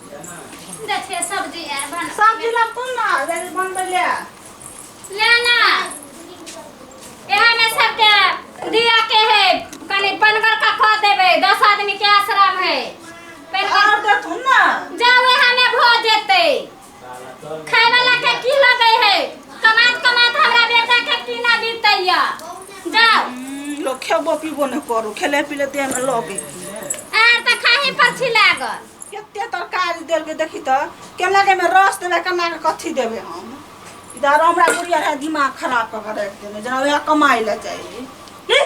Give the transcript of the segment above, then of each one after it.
देखिए सब्जी आर बना सब्जी लगतौ ना बनबै ले। ले ना, एहा में सबके दिया के है, कनी पनगर का कह देबै, 10 आदमी के आश्रम है। पनगर और देथुन ना। जाओ, एहा में भ जेतै। खाय वाला के की लगै है? कमात कमात हमरा बेटा के की ना बीतैया। जाओ। लोग खेबो पीबो नहि करू, खेले पीले देह में लगे। आर तऽ खाही पर छी लागल। कते तरकारी देलकै देखी तऽ, केना के एहिमे रस देबै, केना के कथी देबै हम। इधर हमरा बुढ़िया रहे दिमाग खराब कऽ के राखि देने, जेना वएह कमाइ लए जाइ है।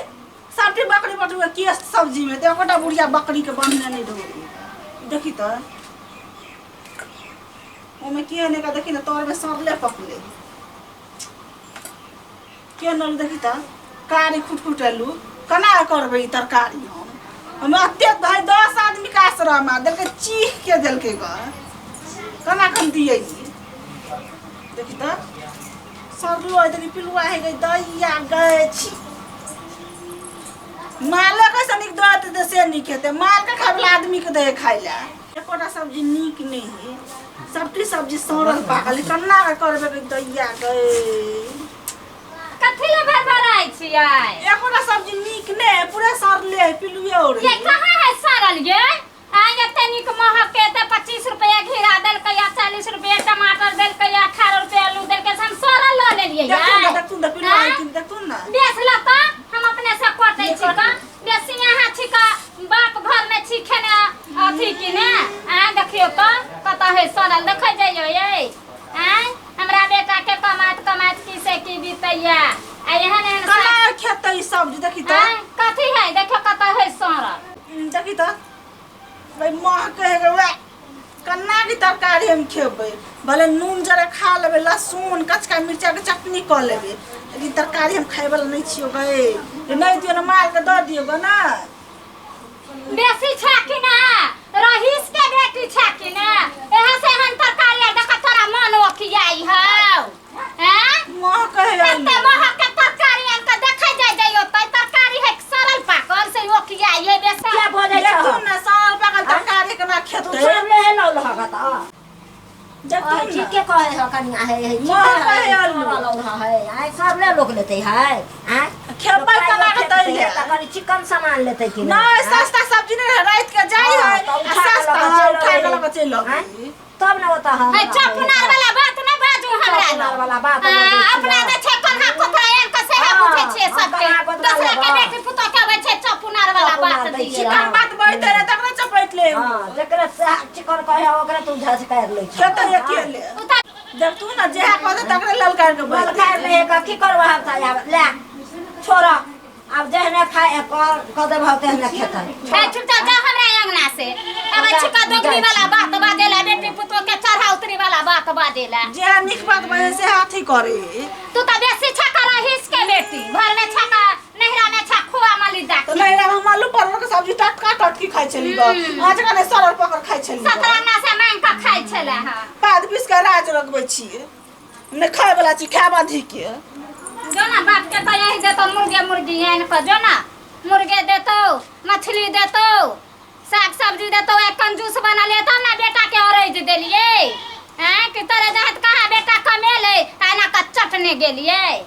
सबटी बकरी बटुआ के सब्जी में तऽ एकोटा बुढ़िया बकरी के बन्हने नहि रहै। देखी तऽ ओहिमे के नहि देखी ने, तरमे सड़ले पकले के नल। देखी तऽ कारी खुटखुटेलू, केना करबै ई तरकारी हम? हम एते भाई 10 आदमी के आश्रम आ देलकै, चीख के देलकै ग, केना कऽ हम दियै ई? देखी तऽ सड़लो है, देखी पिलुआ है गई दैया गए छी। मालो कैसे नीक दऽ देतै से नीक हेतै? मालके खाय वला आदमीके दै खाय लए। एकोटा सब्जी नीक नहि है, सबटी सब्जी सड़ल पाकल। ई केना कऽ करबै गई दैया गए? कथी ले भरभराइ छियै? एकोटा सब्जी नीक नहि है, पूरा सड़ले है, पिलुए और ये कहाँ है सड़ल ये? आइ एते नीक महक के एते 25 रुपया घिरा देलकै या 40 रुपया टमाटर देलकै या 18 रुपया आलू देलकै, से हम सड़ल लऽ लेलियै। देखथुन ने, देखथुन तऽ पिलुआ है कि देखथुन ने। बेच ल तऽ हम अपने से कटै छी का। बेसी अहाँ छी का बाप घर में छी खेने अथी की ने। आँ देखियौ तऽ कतऽ है सड़ल, देखै जइयौ ये। आँ हमरा बेटा के कमात कमात की से की बीतैया आ एहन एहन केना खेतै ई सब्जी? देखी तऽ। आँय, कथी है? देखियौ कतऽ है सड़ल। देखी तऽ भाई महकै है वएह। केना की तरकारी हम खेबै? भले नून जरा खा लेबै, लहसुन कचका मिरचाइके चटनी कऽ लेबै, लेकिन तरकारी हम खायवला नहि छियौ गै। नहि दियौ ने, मालके दऽ दियौ ग ने। बेसी छै कि ना? रहीस के बेटी छै कि ना? एहे से एहन तरकारी आर देख तोरा मन ओकियाई हौ। हैं? महकै है। एते महक के तरकारी आन के देखै जाय जाइयो त तरकारी है सड़ल पाकल से ओकियाई है बेसी। क्या भऽ जाइ छौ? देखू ने, सड़ल पाकल तरकारी केना तू खेतै? सब ले लौ लहक तऽ देखू ने। ठीके कहै ह कनिया, है है। महकै है आलू। है आइ सब ले लोक लेतै है आँय? खेबै केना के दै ले? तऽ कनि चिकन सामान लेतै कि नहि? सस्ता सब्जी नहि रहै, राति के जाइ हँ, है तऽ आ उठा के सस्ता लऽ कऽ हँ, चलि उठा के अबै। लऽ कऽ चलि अबै। आँय? तब ने ओतऽ हम है चपुनार वाला बात नहि बाजू हमरा लग। चपुनार वाला बात हाँ, बजै छी अपना ने। जे छै कन्हा कोतरा आनि कऽ सएह हाँ, बुझै छियै हम सबके। कन्हा कोतरा दोसरा के लेबै। बेटी पुतोह के अबै छै चपुनार वाला चपुनार बात दै दियै। छियै। चिकन बात बजते रहे तकरे चपैट ले। हँ, जकरा सएह चिकन कहै ओकरा तू झझकारि लै छह। खेतै अकेले। देखतू ने, जेहा कहतै तकरे ललकार के बैठ। ललकारि लै है, की करबह हम तऽ? आब ले छोड़, आब जेहने खाय कर कऽ देबह तेहने खेतै। है चुपचाप जा हमरा अंगना से। अब छिका दोगली वाला बात बाजेला, बेटी पुतोह के चढ़ा उतरी वाला बात बाजेला। जेहा नीक बात बजे से अथी करे। तू तऽ बेसी छका रहीस के बेटी, घर में छका, नैहरा में छा खुआ मलिदा। तऽ नैहरा में हम आलू परवल के सब्जी टटका टटकी खाइ छली ग, आज कने सड़ल पकड़ खाइ छली ग। 17 आना से मांग के खाइ छले हँ। पाद पीस के राज लगबै छियै, नहि खाय वाला छी, खाय बाधी के। जो ना, बाप के तो यही देतो, मुर्गे मुर्गी आनि कऽ जो ना, मुर्गे देतो, मछली देतो, साग सब्जी देतो। एक कंजूस बनलियै तब ना बेटा के अरैज देलियै। हैं कि तोरे जहत कहाँ बेटा कमेलै, एना कऽ चटने गेलियै।